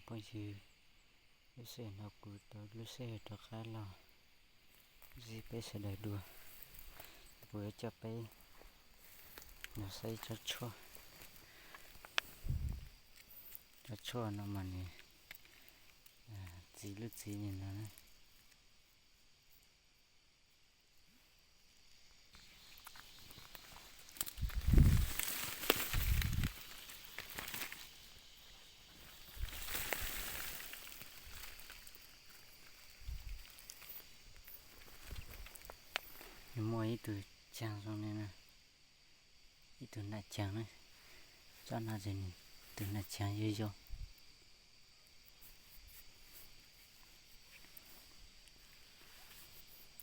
Phooj ywg, lub sij hawm no kuv tau lub sij hawm rov qab los ntsib peb sawv daws dua. Kuv yuav coj peb los saib tsob tshuaj. Tsob tshuaj no mas nws txiv lub txiv li no na. Nws muaj ib tug caag zoo li no, ib tug nam caag na, tsob no ces nws tus nam caag yog yau.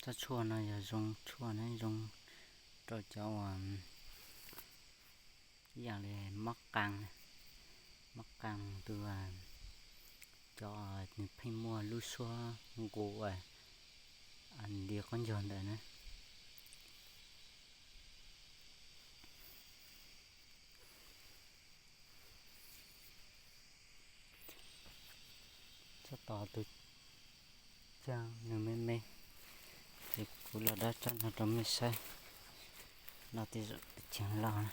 Tsob tshuaj no yog zoo tshuaj na, zoo rau cov uas ib yam li mob qaa, mob qaa tus, cov nws pheej muaj lub suab nqus nti qaub ncaug ntawd na. Tsob tod tus caag nws me me, ces kuv los dab tsob no rau mej saib. No tej zaum tus caag loj na.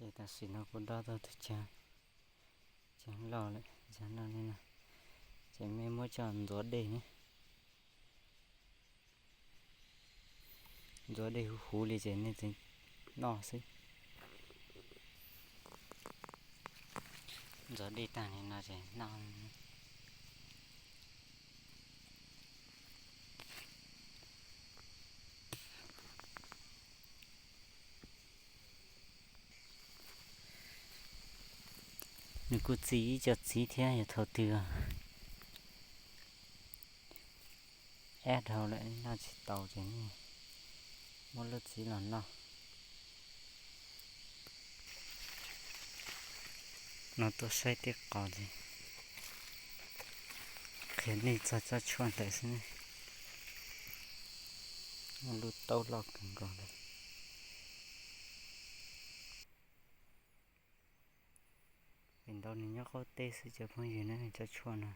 Ces tam sim no kuv dob tau tus caag, caag loj lawm, caag loj li no, ces mej muab coj ntxuav dej ne. Ntxuav dej huv huv li ces nej txawm noj xwb. Ntxuav dej tag li no ces noj. Nws kuj txi ib co txiv thiab, yog thaum twg ab dhau lawm noj tsis tau ces nej muab lub txiv los noj. No tuaj saib tej qos ces qhia nej txog tsob tshuaj ntawd xwb ne. Muaj lub taub loj kawg nkaus li. Feem ntau nws nyob qaum teb xwb cov phooj ywg na, tsob tshuaj no.